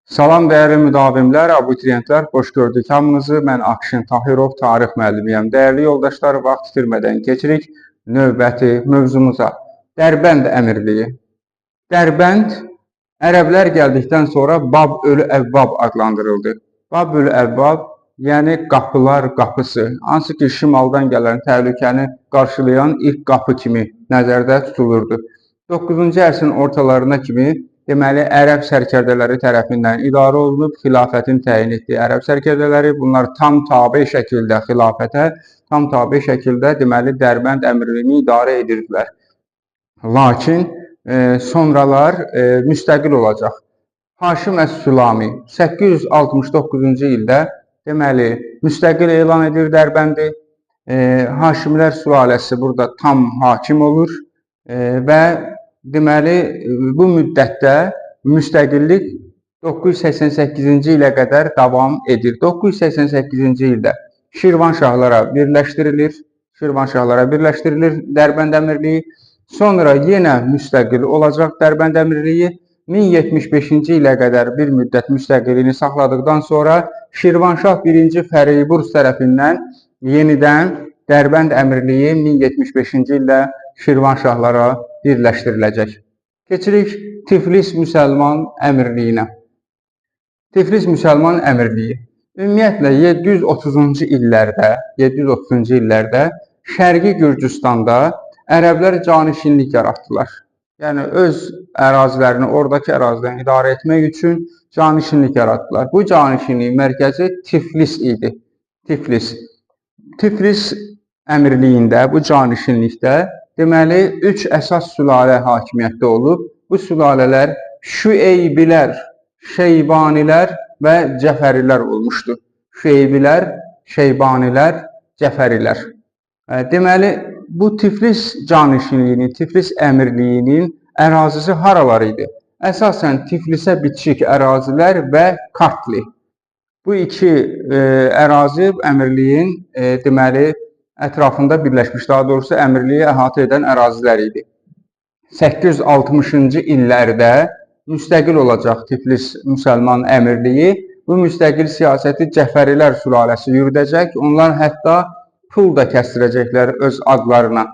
Salam dəyərli müdavimlər, abituriyentlər, xoş gördük hamınızı. Mən Akşin Tahirov, tarix müəllimiyəm. Dəyərli yoldaşlar, vaxt itirmədən keçirik növbəti mövzumuza. Dərbənd Əmirliyi. Dərbənd ərəblər gəldikdən sonra Bab-ül Əvvab adlandırıldı. Bab-ül Əvvab, yəni qapılar qapısı, hansı ki şimaldan gələn təhlükəni qarşılayan ilk qapı kimi nəzərdə tutulurdu. 9-cu əsrin ortalarına kimi deməli ərəb sərkərdələri tərəfindən idarə olunub, xilafətin təyin etdiyi ərəb sərkərdələri, bunlar tam tabe şəkildə xilafətə, tam tabe şəkildə deməli Dərbənd Əmirliyini idarə edirdilər. Lakin sonralar müstəqil olacaq. Haşim Əs-Sülami 869-cu ildə deməli müstəqil elan edir Dərbəndi. Haşimlər sülaləsi burada tam hakim olur və deməli bu müddətdə müstəqillik 988-ci ilə qədər davam edir. 988-ci ildə Şirvanşahlara birləşdirilir. Şirvanşahlara birləşdirilir Dərbənd Əmirliyi. Sonra yenə müstəqil olacaq Dərbənd Əmirliyi. 1075-ci ilə qədər bir müddət müstəqilliyini saxladıqdan sonra Şirvanşah 1-ci Fəriburs tərəfindən yenidən Dərbənd Əmirliyi 1075-ci ildə Şirvanşahlara birləşdiriləcək. Keçirik Tiflis Müsəlman Əmirliyinə. Tiflis Müsəlman Əmirliyi ümumiyyətlə 730-cu illərdə, 730-cu illərdə Şərqi Gürcüstanda ərəblər canişinlik yaratdılar. Yəni öz ərazilərini, oradakı ərazilərini idarə etmək üçün canişinlik yaratdılar. Bu canişinliyin mərkəzi Tiflis idi. Tiflis. Tiflis Əmirliyində, bu canişinlikdə deməli 3 əsas sülalə hakimiyyətdə olub. Bu sülalələr Şüeybilər, Şeybanilər və Cəfərilər olmuşdu. Şüeybilər, Şeybanilər, Cəfərilər. Deməli, bu Tiflis canişinliyinin, Tiflis Əmirliyinin ərazisi haralar idi? Əsasən Tiflisə bitişik ərazilər və Kartli. Bu iki ərazi əmirliyin deməli ətrafında birləşmiş, daha doğrusu əmirliyi əhatə edən ərazilər idi. 860-cı illərdə müstəqil olacaq Tiflis Müsəlman Əmirliyi. Bu müstəqil siyasəti Cəfərilər sülaləsi yürüdəcək. Onlar hətta pul da kəsdirəcəklər öz adlarına.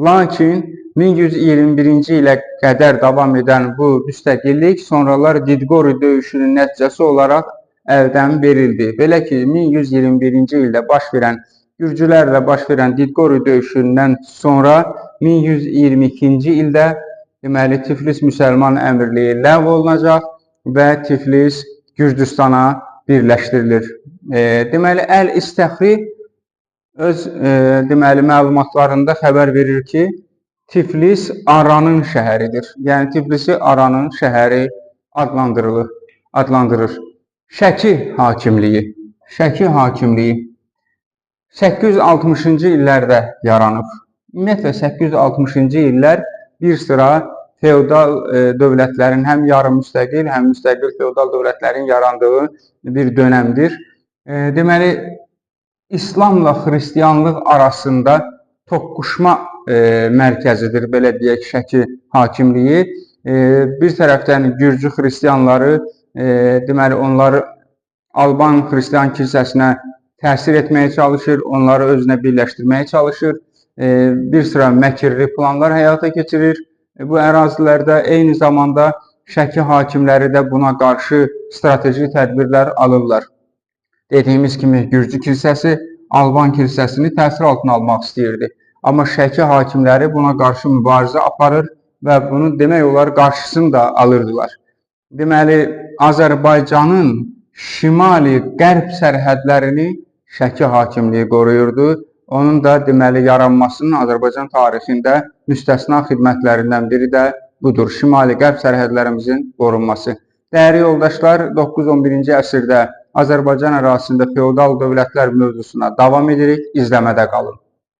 Lakin 1121-ci ilə qədər davam edən bu müstəqillik sonralar Didqori döyüşünün nəticəsi olaraq əldən verildi. Belə ki, 1121-ci ildə baş verən Gürcülərlə baş verən Didqori döyüşündən sonra 1122-ci ildə deməli Tiflis Müsəlman Əmirliyi ləğv olunacaq və Tiflis Gürcüstana birləşdirilir. Deməli Əl-İstəxri öz deməli məlumatlarında xəbər verir ki, Tiflis Aranın şəhəridir. Yəni Tiflisi Aranın şəhəri adlandırılır, adlandırır. Şəki hakimliyi. Şəki hakimliyi 860-cı illərdə yaranıb. Ümumiyyətlə 860-cı illər bir sıra feodal dövlətlərin həm yarım müstəqil, həm müstəqil feodal dövlətlərin yarandığı bir dönəmdir. Deməli İslamla xristianlıq arasında toqquşma mərkəzidir, belə deyək, Şəki hakimliyi. Bir tərəfdən Gürcü xristianları, deməli onları Alban xristian kilsəsinə təsir etməyə çalışır, onları özünə birləşdirməyə çalışır. Bir sıra məkirli planlar həyata keçirir. Bu ərazilərdə eyni zamanda Şəki hakimləri də buna qarşı strateji tədbirlər alırlar. Dediyimiz kimi Gürcü kilsəsi Alban kilsəsini təsir altına almaq istəyirdi. Amma Şəki hakimləri buna qarşı mübarizə aparır və bunu demək olar qarşısını da alırdılar. Deməli, Azərbaycanın şimali-qərb sərhədlərini Şəki hakimliyi qoruyurdu. Onun da deməli yaranmasının Azərbaycan tarixində müstəsna xidmətlərindən biri də budur. Şimali-qərb sərhədlərimizin qorunması. Dəyərli yoldaşlar, 9-11-ci əsrdə Azərbaycan ərazisində feodal dövlətlər mövzusuna davam edirik. İzləmədə qalın.